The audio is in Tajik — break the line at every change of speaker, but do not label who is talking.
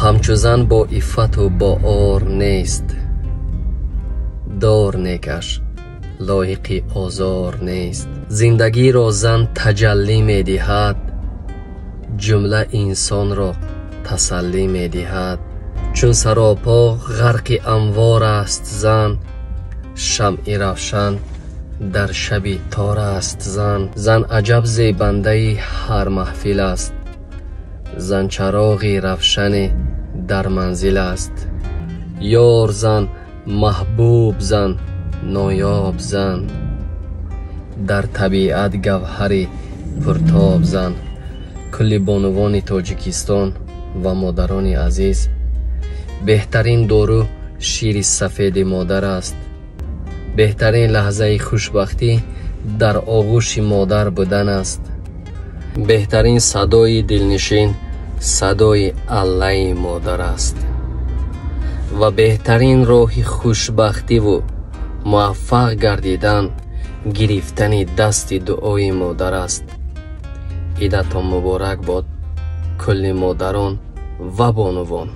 Ҳамчу зан бо иффату бо ор нест, дор некаш лоиқи озор нест. Зиндагиро зан таҷаллӣ медиҳад, ҷумла инсонро тасаллӣ медиҳад. Чун саропо ғарқи анвор аст зан, шамъи равшан дар шаби тор аст зан. Зан аҷаб зебандаи ҳар маҳфил аст, зан чароғи равшане дар манзил аст. Ёр зан, маҳбуб зан, ноёб зан, дар табиат гавҳари пуртоб зан. Кулли бонувони Тоҷикистон ва модарони азиз, беҳтарин дору шири сафеди модар аст. Беҳтарин лаҳзаи хушбахтӣ дар оғӯши модар будан аст. Беҳтарин садои дилнишин садои аллаи модар аст. Ва беҳтарин роҳи хушбахтиву муваффақ гардидан гирифтани дасти дуои модар аст. Идатон муборак бод, кулли модарон ва бонувон.